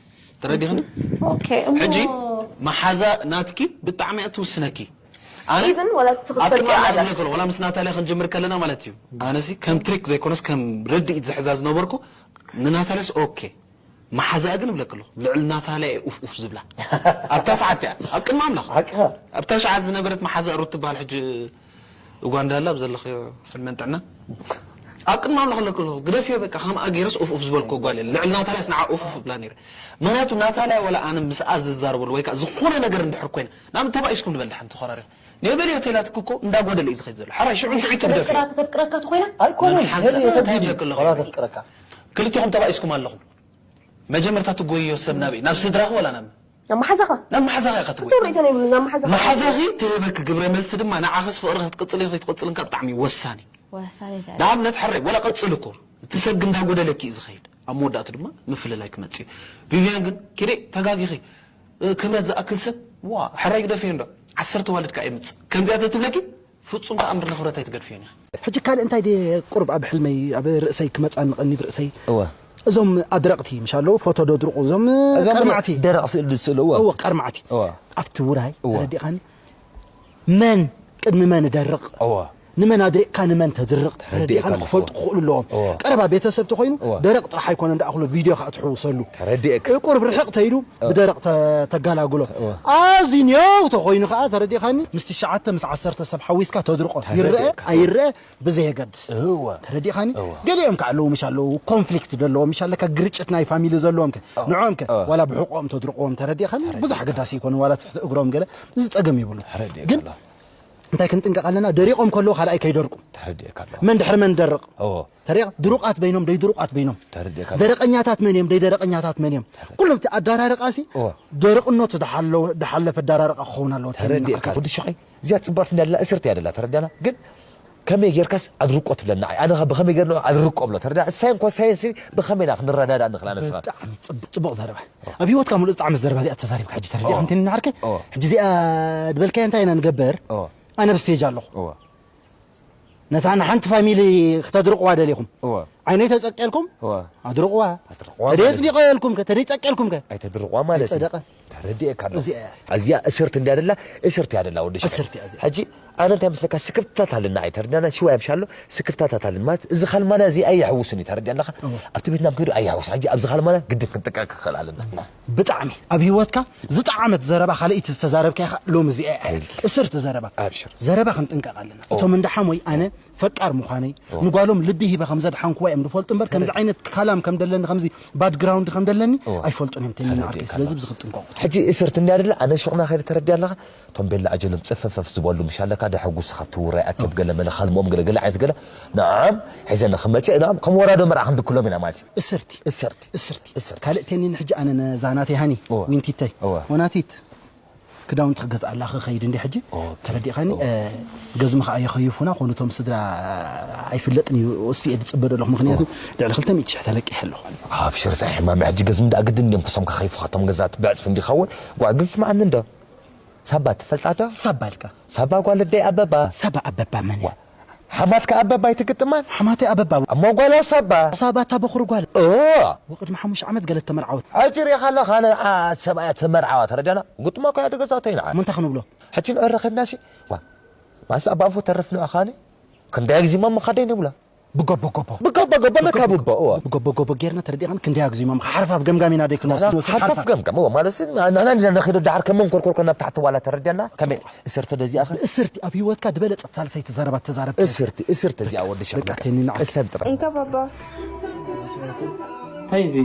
ተረዲኽኒ ሕጂ መሓዛ ናትኪ ብጣዕሚ እያ ትውስነኪ ኣነ ኣብ ትቃላ ዝብለክ ወላ ምስ ናታልያ ክንጅምር ከለና ማለት እዩ ኣነሲ ከም ትሪክ ዘይኮነስ ከም ርድኢት ዝሕዛ ዝነበርኩ ንናታልያስ ኦኬ መሓዛኣ ግን እብለክ ኣለኹ ልዕሊ ናታልያ እየ ኡፍ ኡፍ ዝብላ ኣብታ ሰዓት እያ ኣብ ቅድሚ ኣምላኽ ኣብታ ሰዓት ዝነበረት መሓዛ ሩት ትበሃል ሕጂ ኡጋንዳ ኣላ ኣብ ዘለኽዮ ዕድመን ጥዕና ኣብ ቅድሚ ኣምላኽ ኣለኩ ኣለኹ፣ ግደፍዮ በቃ። ከምኣ ገይረስ ኡፍ ኡፍ ዝበልኩ ጓል የለ። ልዕሊ ናታልያስ ንዓ ኡፍ ኡፍ እብላ ነይረ። ምኽንያቱ ናታልያ ወላ ኣነ ምስኣ ዝዛረበሉ ወይ ከዓ ዝኾነ ነገር እንድሕር ኮይና፣ ናብ ተባኢስኩም ንበል ድሓን ተኾራሪኹ። ነበል ሆቴላት እኮ እንዳጎደለ እዩ ዝኸይድ ዘሎ። ሓራይ ሽዑ ሽዑ ትግደፍ። ከተፍቅረካ ተኾይና ኣይኮነን ሓንሳብ ሄሪ እንታይ ተድሊ ይብለክ ኣለኹ? ዋላ ተፍቅረካ ክልቲኹም ተባኢስኩም ኣለኹም። መጀመርታ ትጎይዮ ሰብ ናበይ? ናብ ስድራኺ ወላ ናብ ናብ መሓዛኻ ናብ መሓዛኺ ኢኻ ትጎይ። ጥሩ ርእይቶ ናይ ናብ መሓዛኻ መሓዛኺ ትህበክ ግብረ መልሲ ድማ ንዓኸስ ፍቕሪ ክትቅጽል ይኽእል ትቅጽል እንካ ብጣዕሚ ወሳኒ። ወሳኒ እንታይ? ንኣብነት ሕራይ ወላ ቀጽል እኮ እቲ ሰብ ግን እንዳጎደለኪ እዩ ዝኸይድ። ኣብ መወዳእቱ ድማ ምፍልላይ ክመጽእ እዩ። ቪቪያን ግን ኪደይ ተጋጊኺ እ፣ ክብረት ዝኣክል ሰብ ዋ ሕራይ ግደፍዮ እንዶ ዓሰርተ ዋልድካ የምጽእ ከምዚኣ ተትብለኪ ፍጹም ተኣምር ንክብረት ኣይትገድፍዮን ኢኺ። ሕጂ ካልእ እንታይ ድየ ቁሩብ ኣብ ሕልመይ ኣብ ርእሰይ ክመጻኒ ቀኒብ ርእሰይ እወ እዞም ኣድረቕቲ ምሽ ኣለዉ ፎቶ ደድርቑ እዞም እዞም ቀርማዕቲ ደረቕ ስእሊ ዝስእሉ እወ እወ ቀርማዕቲ እወ ኣብቲ ውራይ እወ። ተረዲኻኒ መን ቅድሚ መን ደርቕ እወ ንመን ኣድሪቕካ ንመን ተድርቕ ተረዲኻኒ ተረዲእካ ክፈልጡ ክኽእሉ ኣለዎም እወ። ቀረባ ቤተሰብ ተኾይኑ እወ። ደረቕ ጥራሕ ኣይኮነ እንዳእኽሎ ቪድዮ ከዓ ትሕውሰሉ ተረዲእካ ቁሩብ ርሕቕ ተይሉ ብደረቕ ተ- ተጋላግሎ ኣዝዩ ኔው ተኾይኑ ከዓ ተረዲኻኒ ምስ ትሽዓተ ምስ ዓሰርተ ሰብ ሓዊስካ ተድርቆ ይረአ ተረዲእካ። ኣይረአ ብዘየገድስ እወ ተረዲኻኒ እወ። ገሊኦም ከዓ ኣለዉ ምሽ ኣለዉ ኮንፍሊክት ዘለዎም ምሽ ኣለካ ግርጭት ናይ ፋሚሊ ዘለዎም ከ ንዖም ከ እወ። ዋላ ብሕቆም ተድርቆም ተረዲኻኒ ብዙሕ ኣገዳሲ ይኮኑ ዋላ ትሕቲ እግሮም ገለ እዚ ጸገም ይብሉ ተረዲእካ ግን ኣለኹ። እንታይ ክንጥንቀቕ ኣለና ደሪቖም ከለዉ ካልኣይ ከይደርቁ ተረዲእካ ኣለኹ። መን ድሕሪ መን ደርቕ እወ ተሪቕ ድሩቓት በይኖም ደይ ድሩቓት በይኖም ተረዲእካ ኣለኹ። ደረቐኛታት መን እዮም ደይ ደረቐኛታት መን እዮም ኩሎም እቲ ኣዳራርቃ ሲ እወ ደረቕነቱ ዝሓለወ- ዝሓለፈ ኣዳራርቃ ክኸውን ኣለዎ ተረዲእካ ተረዲእካ ወዲ ሽኸይ እዚኣ ፅባርት እንዳላ እስርት ያደላ ተረዳና ግን ከመይ ጌርካስ ኣድርቆ ትብለና ኣይ ኣነ ብኸመይ ጌርና ኣድርቆ ብሎ ተረዳ ሳይን ኮሳይን ሲ ብኸመይ ኢና ክንረዳዳ ንኽእል ኣነስኻ ብጣዕሚ ጽቡቅ ጽቡቅ ዘረባ ኣብ ህይወትካ ሙሉእ ዝጣዕመት ዘረባ እዚኣ ተዛሪብካ ሕጂ ተረዲእካ እወ። እንተ ንዓርከ እወ። ሕጂ እዚኣ ዝበልካዮ እንታይ ኢና ንገብር እወ ኣነ ኣብ ስቴጅ ኣለኹ እወ ነታ ንሓንቲ ፋሚሊ ክተድርቕዋ ደሊኹም እወ ዓይነይ ተጸቀልኩም እወ ኣድርቕዋ ኣድርቕዋ ተደይ ማለት ኣጽዲቐልኩም ከተደይ ጸቀልኩም ከ ኣይተድርቕዋ ማለት እዩ። ጸደቐ ተረዲእካ ኣለኹ። እዚኣ እዚኣ እስርት እንዲያ ደላ እስርት እያ ደላ ወዲ ሸ እስርት እያ እዚኣ። ሕጂ ኣነ እንታይ ምስለካ ስክፍታት ኣለና ኣይተረዳና ሽዋ ይምሻሎ ስክፍታታት ኣለና ማለት እዚ ካልማና እዚ ኣየሕውስን እዩ ተረዲያ ኣለኻ ኣብቲ ቤትና ከይዱ ኣየሕውስን ሕጂ ኣብዚ ካልማና ግድን ክንጥቀቅ ክኽእል ኣለና ብጣዕሚ ኣብ ህይወትካ ዝጠዓመት ዘረባ ካልኣይቲ ዝተዛረብካ ኢኻ ሎሚ እዚኣ እያ ሕጂ እስርት ዘረባ ኣብሽር ዘረባ ክንጥንቀቕ ኣለና እቶም እንዳ ሓሞይ ኣነ ፈቃር ምዃነይ ንጓሎም ልቢ ሂበ ከም ዘድሓንክዋ እዮም ዝፈልጡ እምበር ከምዚ ዓይነት ካላም ከም ደለኒ ከምዚ ባክግራውንድ ከም ደለኒ እወ። ኣይፈልጡን እዮም ተይኒ ተረዲእካ ዓርከይ ስለዚ ኣለኹ። ብዚ ክትጥንቀቑ ሕጂ እስርት እንዲያ ደላ ኣነ ሹቕና ከይደ ተረዲያ ኣለኻ እቶም ቤላ ኣጀሎም ፅፍፍፍ ዝበሉ ምሽ ኣለካ ደሐጉስ ካብ ትውራይ ኣከብ ገለ መለ ካልምኦም ገለ ገለ ዓይነት ገለ ንዓም ሒዘ ንክመፅእ ንዓም ከም ወራዶ መርዓ ክንድክሎም ኢና ማለት እዩ እስርቲ እስርቲ እስርቲ እስርቲ ካልእ ቴኒን ሕጂ ኣነ ነዛ ናተይ ሃኒ እወ። ዊንቲተይ እወ። ወናቲት ክዳውንቲ ክገዝኣላ ክኸይድ እንዲ ሕጂ ኦኬ። ተረዲኻኒ ገዝሚ ከዓ የኸይፉና ኮኑ እቶም ስድራ ኣይፍለጥን እዩ እሱ እየ ዝፅበ ዘለኹ ምክንያቱ ልዕሊ ክልተ ሚእቲ ሽሕ ተለቂሐ ኣለኹ ኣብሽር ዛይ ሕማም ሕጂ ገዝሚ ደኣ ግድን እዮም ክሶም ከኸይፉኻቶም ገዛት ብዕፅፊ እንዲኸውን ጓ ግን ስማዕኒ እንዶ ሳባ ትፈልጣ ዶ ሳባ ኢልካ ሳባ ጓል ኣደይ ኣበባ ሳባ ኣበባ መን እያ ሓማትካ ኣበባ ኣይትግጥማን ሓማተይ ኣበባ እሞ ጓላ ሳባ ሳባ እታ በኹሪ ጓል ኦ ወቅድሚ ሓሙሽተ ዓመት ገለት ተመርዓወት ሕጂ ሪኻ ንዓ ሰብኣያ ተመርዓዋ ተረዳና ግጥማ ኮያ ደገዛተይ ንዓ እሞ እንታይ ክንብሎ ሕጂ ንዕረኸብና ሲ ዋ ማስ ኣብ ኣንፎ ተረፍ ንዕኻኒ ክንደይ ግዜ ማሞ ካደይ ንብላ ብጎቦ ጎቦ ብጎቦ ጎቦ ነካብቦ እወ ብጎቦ ጎቦ ጌርና ተረዲኻን ክንደይ ኣግዜ ማም ሓርፋፍ ገምጋም ኢና ደይ ክንወስድ ንወስድ ሓርፋፍ ገምገም እወ ማለት ንሕና ንዳ ንኸይዶ ዳሓር ከመን ኮርኮር ኮና ብታሕቲ ዋላ ተረዳና ከመይ እሰርተ ደዚኣ እስርቲ ኣብ ህይወትካ ዝበለጸት ሳልሰይቲ ዘረባ ተዛረብ እስርቲ እስርቲ እዚኣ ወዲ ሸቕ በቃ ተኒ ንዓ እሰን ጥራሕ እንካ ባባ እንታይ እዚ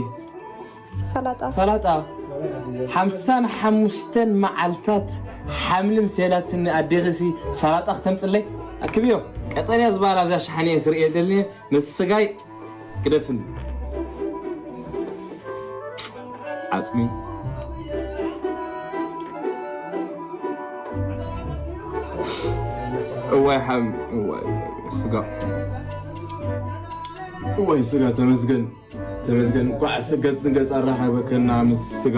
ሰላጣ ሰላጣ ሓምሳን ሓሙሽተን መዓልታት ሓምሊ ምስ የላትኒ ኣዴኺሲ ሰላጣ ክተምፅለይ ኣክብዮ ቀጠንያ ዝበሃል ኣብዛ ሸሓኒ እየ ክርእየ ደልኒ ምስ ስጋይ ግደፍኒ ዓፅሚ እዋይ ሓም እዋይ ስጋ እዋይ ስጋ ተመስገን ተመስገን እንኳዕ ስገፅ ንገፅ ኣራኸበከና ምስ ስጋ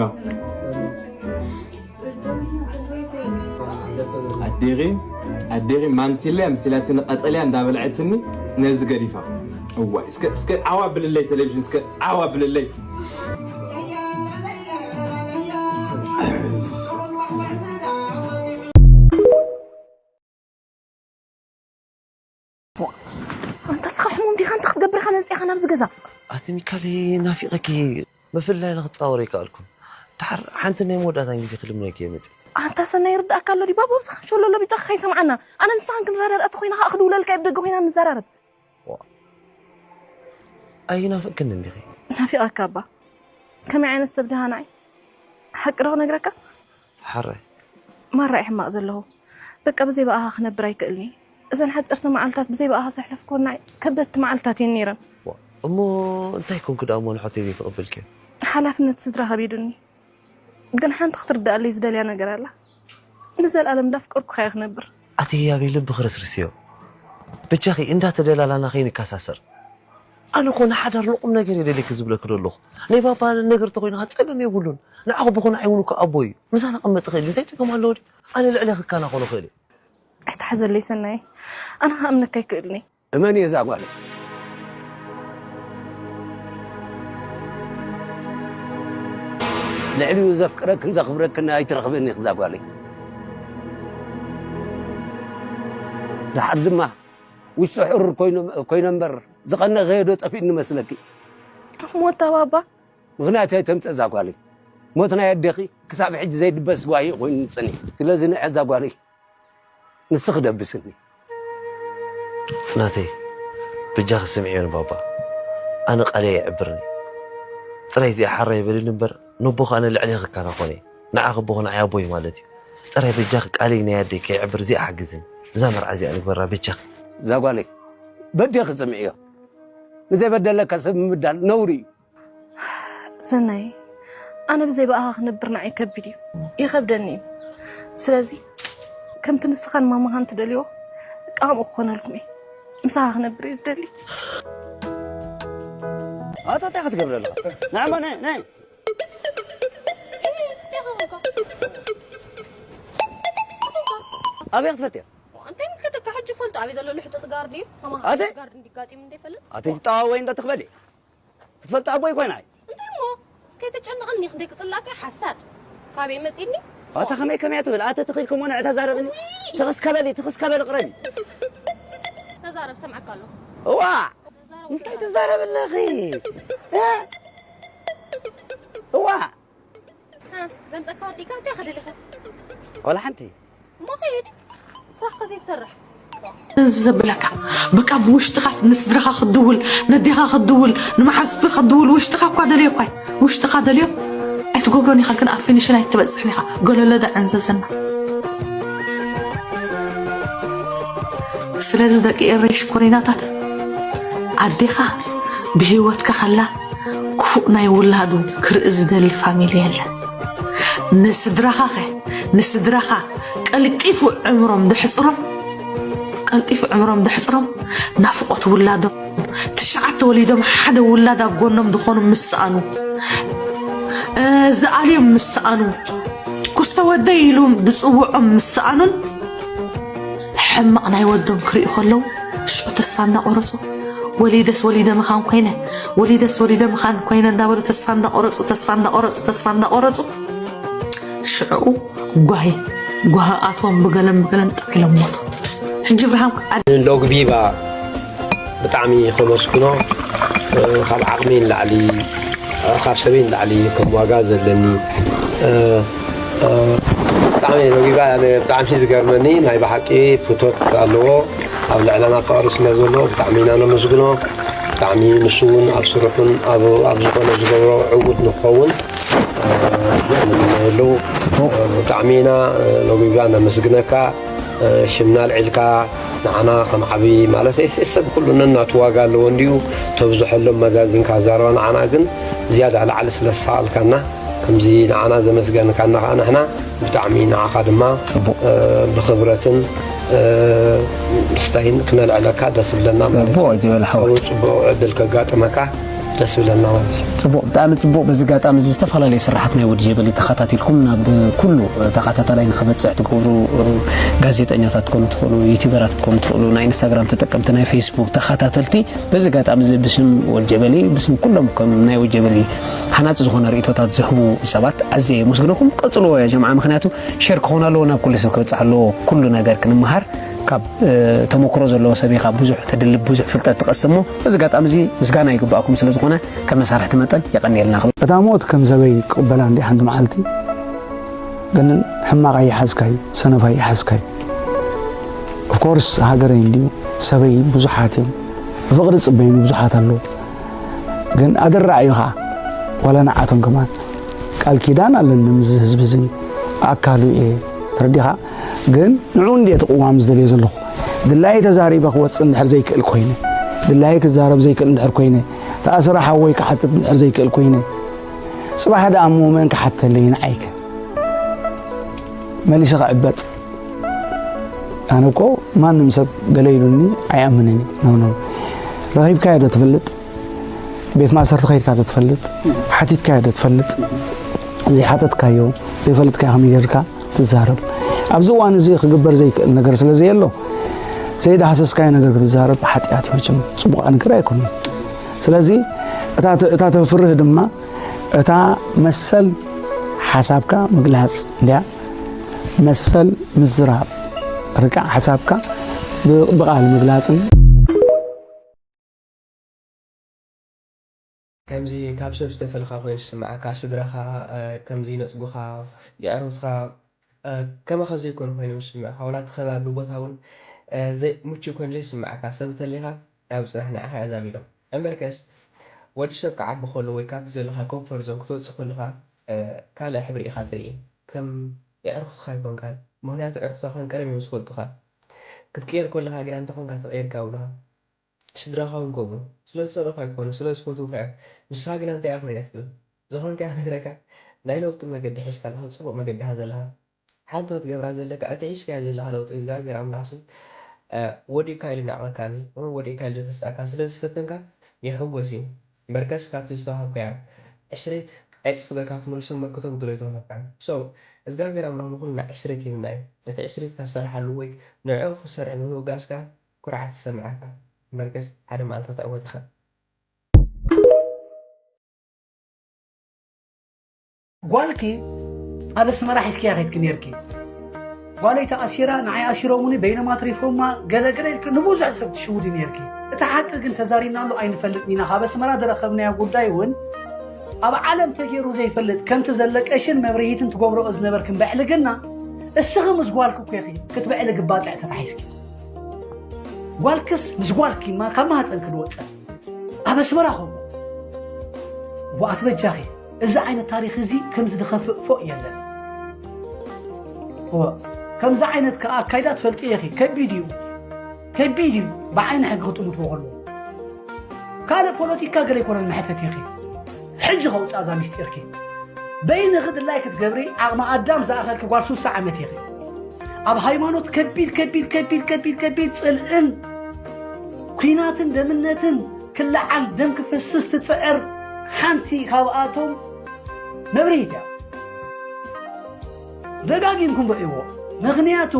ኣዴኺ ኣዴኺ ማንቲለ ኣምሲላትኒ ቀጠልያ እንዳበልዐትኒ ነዚ ገዲፋ እዋይ እስከ እስከ ዓዋ ብልለይ ቴሌቪዥን እስከ ዓዋ ብልለይ ኣንታ ስኻ ሕሙም ዲኻ እንታይ ክትገብር ኢኻ መፂእኻ ናብዚ ገዛ ኣቲ ሚካል ናፊቐኪ ብፍላይ ንክፃወር ኣይከኣልኩን ድሓር ሓንቲ ናይ መወዳእታን ግዜ ክልምነኪ እየ መፅእ ኣንታ ሰናይ ይርዳእካ ኣሎ ዲ ባባ ብዝኻ ሸሎሎ ብጫ ከይሰምዓና ኣነ ንስኻን ክንረዳዳእ ተኮይና ከዓ ክድውለልካ እየ ብደገ ኮይና ንዘራረብ ኣይናፍቅክን እንዲኺ? ናፊቓካ እባ። ከመይ ዓይነት ሰብ ድኻ ንዓይ? ሓቂ ዶ ክነግረካ? ሓራይ ማራ ሕማቕ ዘለኹ። በቃ ብዘይ ብኣኻ ክነብር ኣይክእልኒ። እዘን ሓፀርቲ መዓልታት ብዘይ ብኣኻ ዘሕለፍኩወን ንዓይ ከበድቲ መዓልታት እየን ነይረን። እሞ እንታይ ኮንኩ ደኣ እሞ ንሖተይ ዘይተቐበልክዮ? ሓላፍነት ስድራ ከቢዱኒ። ግን ሓንቲ ክትርድኣለይ ዝደልያ ነገር ኣላ። ንዘለኣለም እንዳፍቀርኩኻ እየ ክነብር። ኣቲ ህያበይ ልቢ ክርስርስዮ። በጃኺ እንዳተደላላና ከይንከሳሰር። ኣነ እኮ ንሓዳር ንቑም ነገር እየ ደልየኪ ዝብለኪ ዘለኹ። ናይ ባባ ነገር ተኾይንኻ ጸገም የብሉን። ንዓኹ ብኾነ ዓይውኑ እኮ ኣቦ እዩ። ምሳና ቀመጥ ትኽእል እዩ። እንታይ ጸገም ኣለዎ ድዩ? ኣነ ልዕሌኺ ክከናኸኖ ክእል እየ። ኣይትሓዘለይ ሰናይ። ኣነ ክኣምነካ ኣይክእልን እየ። እመኒ እዛ ጓለይ። ልዕሊኡ ዘፍቅረክን ዘኽብረክን ኣይትረኽብን ኢኺ እዛ ጓለይ። ደሓር ድማ ውሽጡ ሕሩር ኮይኑ እምበር ዝቐነኸዮ ዶ ጠፊእኒ መስለኪ? ሞታ ባባ። ምኽንያት ኣይተምጽእ እዛ ጓለይ። ሞት ናይ ኣዴኺ ክሳብ ሕጂ ዘይድበስ ጓሂ ኮይኑ ጽኒሑ። ስለዚ ንዐ እዛ ጓለይ ንስ ክደብስኒ። ናተይ በጃኺ ስምዕዮ ንባባ። ኣነ ቃለይ ኣይዕብርን። ጥራይ እዚኣ ሓራይ በልኒ እምበር ነቦኺ ኣነ ልዕሌኺ ክከናኸኖ እየ። ንዓኺ ኣቦኺ ንዓይ ኣቦይ ማለት እዩ። ጥራይ በጃኺ ቃለይ ናይ ኣደይ ከይዕብር እዚኣ ሓግዝኒ። እዛ መርዓ እዚኣ ንግበራ በጃኺ። እዛ ጓለይ በዴኺ ስምዕዮ። ንዘይበደለካ ሰብ ምብዳል ነውሪ እዩ። ሰናይ፣ ኣነ ብዘይ ብኣኻ ክነብር ንዓይ ከቢድ እዩ፣ ይኸብደኒ እዩ። ስለዚ ከምቲ ንስኻን ማማኻን ትደልዮ፣ በቃ ከምኡ ክኾነልኩም እየ። ምሳኻ ክነብር እየ ዝደሊ። ኣታ እንታይ ክትገብር ኣለኻ? ንዓማ ናይ ናይ ኣበይ ክትፈትያ? እንታይ ምልከተካ ሕጂ ፈልጦ ኣበይ ዘሎ ልሕጡጥ ጋርድ እዩ? ኣተ? ጋርድ እንዲጋጢም እንደ ይፈልጥ ኣተ ትጠዋወይ እንደ ትኽበሊ ክትፈልጥ ኣቦይ ኮይና እንታይ እሞ እስከ ተጨንቐኒ ክንደይ ክጽላካ ሓሳድ ካበይ መጺኒ ኣታ ከመይ ከመይ ትብል ኣተ ትኽል ከሞ ንዕታ ዛረብኒ ትኽስከበሊ ትኽስከበሊ ቅረቢ ተዛረብ ሰምዓካ ኣለኹ እዋ እንታይ ትዛረብ ኣለኺ እዋ ዘምፀካ ወዲእካ እንታይ ከደሊኻ ወላ ሓንቲ እሞ ከይድ ስራሕካ ዘይትሰርሕ እዚ ዘብለካ በቃ ብውሽጥኻስ ንስድራኻ ክትድውል ነዴኻ ክትድውል ንመሓዙትካ ክትድውል ውሽጥኻ እኳ ደልዮ እኳ ውሽጥኻ ደልዮ ኣይትገብሮን ኢኻ ግን ኣብ ፊኒሽን ኣይትበፅሕን ኢኻ ገለሎ ዳ ዕንዘዘና ስለዚ ደቂ ኤረይ ሽኮሪናታት ኣዴኻ ብህይወትካ ከላ ክፉእ ናይ ውላዱ ክርኢ ዝደሊ ፋሚሊ የለን። ንስድራኻ ኸ ንስድራኻ ቀልጢፉ ዕምሮም ደሕፅሮም ቀልጢፉ ዕምሮም ደሕፅሮም ናፍቖት ውላዶም ትሽዓተ ወሊዶም ሓደ ውላድ ኣብ ጎኖም ዝኾኑ ምስ ሰኣኑ ዝኣልዮም ምስ ሰኣኑ ኩስቶ ወደይ ኢሉ ዝፅውዖም ምስ ሰኣኑን ሕማቕ ናይ ወዶም ክሪኡ ከለዉ ሽዑ ተስፋ እናቆረፁ ወሊደስ ወሊደ ምኻን ኮይነ ወሊደስ ወሊደ ምኻን ኮይነ እንዳበሉ ተስፋ እንዳቆረፁ ተስፋ እንዳቆረፁ ተስፋ እንዳቆረፁ ሽዕኡ ጓሂ ጓሂ ኣትዎም ብገለን ብገለን ጠቒሎም ሞቱ ሕጂ ብርሃም ሎግቢባ ብጣዕሚ ከመስግኖ ካብ ዓቕሚ ንላዕሊ ካብ ሰበይ ንላዕሊ ከም ዋጋ ዘለኒ ብጣዕሚ ሎጊባ ብጣዕሚ ዝገርመኒ ናይ ብሓቂ ፍቶት ኣለዎ ኣብ ልዕለና ፍቕሪ ስለ ዘሎ ብጣዕሚ ኢና ነመስግኖ ብጣዕሚ ንሱ እውን ኣብ ስርሑን ኣብ ዝኾነ ዝገብሮ ዕዉት ንክኸውን ኣለዉ ብጣዕሚ ኢና ሎጊባ ነመስግነካ ሽምና ኣልዒልካ ንዓና ከም ዓብዪ ማለት ሰብ ኩሉ ነናቱ ዋጋ ኣለዎ እንዲዩ ተብዝሐሎም መዛዚንካ ዛረባ ንዓና ግን ዝያዳ ላዕሊ ስለ ዝሰኣልካና ከምዚ ንዓና ዘመስገንካና ከዓ ንሕና ብጣዕሚ ንዓኻ ድማ ብኽብረትን ምስታይን ክነልዕለካ ደስ ዝብለና ማለት እዩ። ጽቡቕ ዕድል ከጋጥመካ ደስ ይብለና ማለት እዩ። ጽቡቕ፣ ብጣዕሚ ጽቡቕ። በዚ ኣጋጣሚ እዚ ዝተፈላለዩ ስራሓት ናይ ወዲ ጀበሊ ተኸታቲልኩም ናብ ኩሉ ተኸታታላይ ንኽበጽሕ ትገብሩ ጋዜጠኛታት ትኾኑ ትኽእሉ፣ ዩቲዩበራት ክትኮኑ ትኽእሉ፣ ናይ ኢንስታግራም ተጠቀምቲ፣ ናይ ፌስቡክ ተኸታተልቲ በዚ ኣጋጣሚ እዚ ብስም ወዲ ጀበሊ ብስም ኩሎም ከም ናይ ወዲ ጀበሊ ሃናጺ ዝኾነ ርእይቶታት ዝህቡ ሰባት ኣዝየ የመስግነኩም። ቀጽልዎ ያ ጀምዓ፣ ምኽንያቱ ሸር ክኾን ኣለዎ፣ ናብ ኩሉ ሰብ ክበጽሕ ኣለዎ። ኩሉ ነገር ክንመሃር ካብ ተመክሮ ዘለዎ ሰብ ኢኻ ብዙሕ ተድልብ ብዙሕ ፍልጠት ትቐስም እሞ በዚ ኣጋጣሚ እዚ ምስጋና ይግባኣኩም ስለ ዝኾነ ከም መሳርሕቲ መጠን የቐንየልና ክብል። እታ ሞት ከም ሰበይ ክቕበላ እንዲ ሓንቲ መዓልቲ ግን ሕማቕ ኣይሓዝካዩ ሰነፍ ኣይሓዝካዩ ኦፍኮርስ ሃገረይ እንድዩ ሰበይ ብዙሓት እዮም ብፍቕሪ ዝፅበዩኒ ብዙሓት ኣለዉ ግን ኣደራዕ እዩ ኸዓ። ዋላ ንዓቶም ከማን ቃል ኪዳን ኣለኒ፣ ምስዚ ህዝቢ እዚ ኣካሉ እየ። ተረዲኻ? ግን ንዕኡ እንድየ እቲ ቅዋም ዝደልዮ ዘለኹ። ድላየ ተዛሪበ ክወፅእ እንድሕር ዘይክእል ኮይነ፣ ድላየ ክዛረብ ዘይክእል እንድሕር ኮይነ፣ ተኣስረ ሓወይ ክሓትት እንድሕር ዘይክእል ኮይነ፣ ፅባሕ ደኣ እሞ መን ክሓተለይ ንዓይከ? መሊሰ ክዕበጥ? ኣነ እኮ ማንም ሰብ ገለ ኢሉኒ ኣይኣምንን እዩ። ኖ፣ ኖ። ረኺብካዮ ዶ ትፈልጥ? ቤት ማእሰርቲ ከይድካ ዶ ትፈልጥ? ሓቲትካዮ ዶ ትፈልጥ? ዘይሓተትካዮ፣ ዘይፈልጥካዮ ከመይ ጌርካ ትዛረብ? ኣብዚ እዋን እዚ ክግበር ዘይክእል ነገር ስለ ዘየሎ፣ ዘይዳህሰስካዮ ነገር ክትዛረብ ሓጢኣት እዩ። መቸም ጽቡቕ ነገር ኣይኮነን። ስለዚ እታ ተ-፣ እታ ተፍርህ ድማ እታ መሰል ሓሳብካ ምግላጽ እንድያ፣ መሰል ምዝራብ፣ ርቃዕ ሓሳብካ ብ-፣ ብቓል ምግላጽን። ከምዚ ካብ ሰብ ዝተፈልኻ ኮይኑ ዝስምዓካ፣ ስድራኻ፣ እ፣ ከምዚ ይነጽጉኻ፣ የዕሩኽትኻ፣ እ፣ ከማኻ ዘይኮኑ ኮይኖም ዝስምዑኻ፣ ዋላ እቲ ከባቢ ቦታ እውን፣ እ፣ ዘይ-፣ ምቹእ ኮይኑ ዘይስምዓካ ሰብ እንተሊኻ፣ ኣብ ጽናሕ ንዓኻ እያ ዛቢሎም። እምበርከስ፣ ወዲ ሰብ ክዓቢ ከሎ ወይ ካብቲ ዘለኻ ኮምፎርት ዞን ክትወጽእ ከለኻ፣ እ፣ ካልእ ሕብሪ ኢኻ ትርኢ። ከም የዕሩኽትኻ ኣይኮንካን። ምኽንያቱ ኣዕሩኽትኻ ከም ቀደም እዮም ዝፈልጡኻ። ክትቅየር ከለኻ ግና እንታይ ኮንካ ተቐይርካ ይብሉኻ። ስድራኻ እውን ከምኡ። ስለ ዝጸልኡኻ ኣይኮኑ፣ ስለ ዝፈትዉኻ እዮም። ንስኻ ግና እንታይ ኢኻ ኮይና ትብል? ዝኾንካዮ ክነግረካ፣ ናይ ለውጢ መገዲ ሒዝካ ኣለኻ፣ ጽቡቕ መገዲ ኢኻ ዘለኻ። ሓንቲ ክትገብራ ዘለካ፣ እቲ ሒዝካዮ ዘለኻ ለውጢ እግዚኣብሔር ኣምላኽ ስም፣ እ፣ ወዲእካ ኢሉ ይናዕቐካ፣ እሞ ወዲእካ ኢሉ ዘተስኣካ ስለ ዝፈተንካ ይሕጎስ እዩ። በርከስ ካብቲ ዝተዋሃብካዮ ዕስሪት ዕጽፊ ጌርካ ክትመልሶ መርክቶ ግድሎ ኣይተዋህበካን። So እግዚኣብሔር ኣምላኽ ንኹልና ዕስሪት ሂብና እዩ። ነቲ ዕስሪት ካሰርሓሉ ወይ ንዕኡ ክሰርሕ ብምብጋስካ ኩርዓት ይሰምዓካ። በርከስ ሓደ መዓልቲ ክትዕወት ኢኻ። ጓልኪ ኣብ ኣስመራ ሒዝክያ ኸይድኪ ነይርኪ። ጓለይ ተኣሲራ፣ ንዓይ ኣሲሮሙኒ፣ በይኖም ኣትሪፎማ፣ ገለ ገለ ኢልኪ ንብዙሕ ሰብ ትሽውዲ ነይርኪ። እቲ ሓቂ ግን ተዛሪብናሉ ኣይንፈልጥን ኢና። ካብ ኣስመራ ዝረኸብናዮ ጉዳይ እውን ኣብ ዓለም ተገይሩ ዘይፈልጥ፣ ከምቲ ዘለቀሽን መብርሂትን ትገብርኦ ዝነበርክን ብዕልግና፣ እስኺ ምስ ጓልኪ እኮ ኢኺ ክትብዕሊ ግባጽዕ ተታሒዝኪ። ጓልክስ ምስ ጓልኪ ማ-፣ ካብ ማህፀንኪ ዝወፀ ኣብ ኣስመራ ኾኑ። እዋኣት በጃኺ፣ እዚ ዓይነት ታሪኽ እዚ ከምዚ ዝኸፍእ ፎእ የለን። እወ፣ ከምዚ ዓይነት ከኣ ኣካይዳ ትፈልጢ ኢኺ። ከቢድ እዩ፣ ከቢድ እዩ። ብዓይኒ ሕጊ ክጥምትዎ ከለዉ። ካልእ ፖለቲካ ገለ ኣይኮነን መሕተት ኢኺ። ሕጂ ከውፅኣ እዛ ሚስጢርኪ። በይንኺ ድላይ ክትገብሪ ዓቕሚ ኣዳም ዝኣኸልኪ ጓል ሱሳ ዓመት ኢኺ። ኣብ ሃይማኖት ከቢድ፣ ከቢድ፣ ከቢድ፣ ከቢድ፣ ከቢድ ጽልእን ኲናትን ደምነትን ክለዓል ደም ክፈስስ ትጽዕር ሓንቲ ካብኣቶም መብርሂት እያ። ደጋጊምኩም ርእይዎ። ምኽንያቱ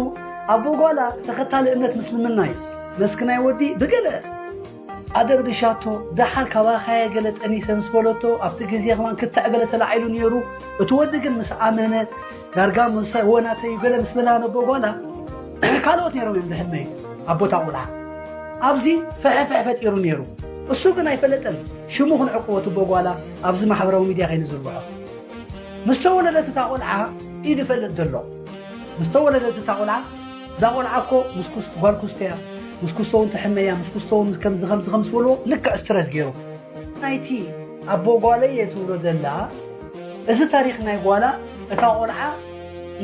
ኣቦ ጓላ ተኸታሊ እምነት ምስልምና እዩ። መስኪናይ ወዲ ብገለ ኣደርቢሻቶ፣ ደሓር ካባኻየ ገለ ጠኒሰ ምስ በለቶ፣ ኣብቲ ግዜ ከማን ክትዕ ገለ ተላዒሉ ነይሩ። እቲ ወዲ ግን ምስ ኣመነ፣ ዳርጋ ምስ ወናተይ ገለ ምስ በላ ነቦ ጓላ፣ ካልኦት ነይሮም እዮም ብሕልመይ ኣብ ቦታ ቆልዓ። ኣብዚ ፍሕፍሕ ፈጢሩ ነይሩ። እሱ ግን ኣይፈለጠን። ሽሙ ክንዕቅቦ ትቦ ጓላ ኣብዚ ማሕበራዊ ሚድያ ከይንዝርግሖ። ምስ ተወለደት እታ ቆልዓ ኢድ ይፈልጥ ዘሎ። ምስ ተወለደት እታ ቆልዓ፣ እዛ ቆልዓ እኮ ምስ ኩስ-፣ ጓል ኩስቶ እያ፣ ምስ ኩስቶ እውን ትሕመ እያ፣ ምስ ኩስቶ እውን ከምዚ፣ ከምዚ፣ ከምዚ በልዎ፣ ልክዕ ስትረስ ገይሩ። ናይቲ ኣቦ ጓለይ እየ ትብሎ ዘላ፣ እዚ ታሪኽ ናይ ጓላ፣ እታ ቆልዓ፣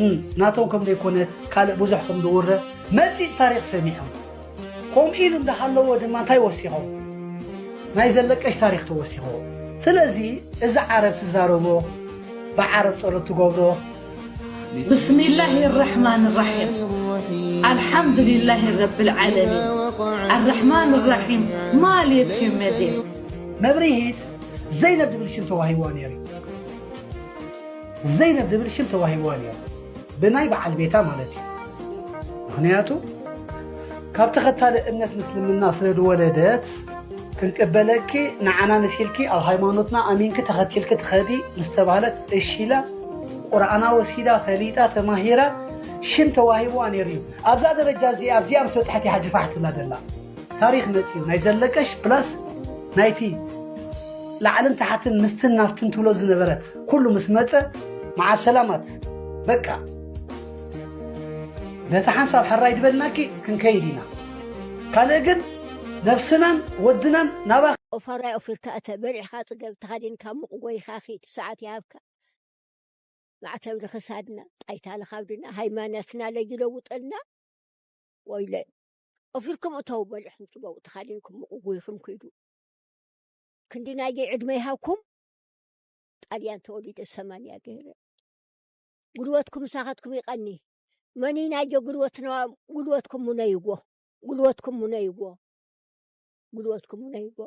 እም፣ ናቶም ከም ዘይኮነት፣ ካልእ ብዙሕ ከም ዝውረ፣ መጺጽ ታሪኽ ሰሚዖም። ከምኡ ኢሉ እንዳሃለዎ ድማ እንታይ ወሲኾም? ናይ ዘለቀሽ ታሪኽ ተወሲኾ። ስለዚ እዚ ዓረብ ትዛረቦ፣ ብዓረብ ጸሎት ትገብሮ። بسم الله الرحمن الرحيم. الحمد لله رب العالمين. الرحمن الرحيم. مالك يوم الدين. መብርሂት ዘይነብ ዝብል ሽም ተዋሂብዋ ነይሩ። ዘይነብ ዝብል ሽም ተዋሂብዋ ነይሩ፣ ብናይ በዓል ቤታ ማለት እዩ። ምኽንያቱ ካብ ተኸታሊ እምነት ምስልምና ስለ ዝወለደት ክንቅበለኪ፣ ንዓና መሲልኪ ኣብ ሃይማኖትና ኣሚንኪ ተኸቲልኪ ትኸዲ ምስ ተባህለት እሺ ኢላ፣ ቁርኣና ወሲዳ ፈሊጣ ተማሂራ ሽም ተዋሂብዋ ነይሩ እዩ። ኣብዛ ደረጃ እዚኣ ኣብዚኣ ምስ በፅሐት እያ ሕጂ ፋሕ ትብላ ዘላ። ታሪኽ መፂኡ ናይ ዘለቀሽ ፕላስ ናይቲ ላዕልን ታሕትን ምስትን ናፍትን ትብሎ ዝነበረት ኩሉ ምስ መፀ መዓ ሰላማት በቃ ነቲ ሓንሳብ ሕራይ ድበልናኪ ክንከይድ ኢና። ካልእ ግን ነብስናን ወድናን ናባኺ ኦፋራይ ኦፊርካ እተ በሊዕኻ ጽገብ ተኻዲንካ ምቕጎይኻ ኺድ ሰዓት ይሃብካ። ማዕተብ ልኽሳድና ጣይታ ልኻብድና ሃይማኖትና ለይለውጠልና። ወይለ ኦፊርኩም እተው በሊዕኹም ጽገቡ ተኻዲንኩም ምቕጉይኹም ክይዱ። ክንዲ ናየይ ዕድመ ይሃብኩም። ጣልያን ተወሊደ ሰማንያ ገይረ። ጉልበትኩም ምሳኻትኩም ይቐኒ። መኒ ናዮ ጉልበትና ጉልበትኩም ሙነይዎ። ጉልበትኩም ሙነይዎ። ጉልበትኩም ሙነይዎ።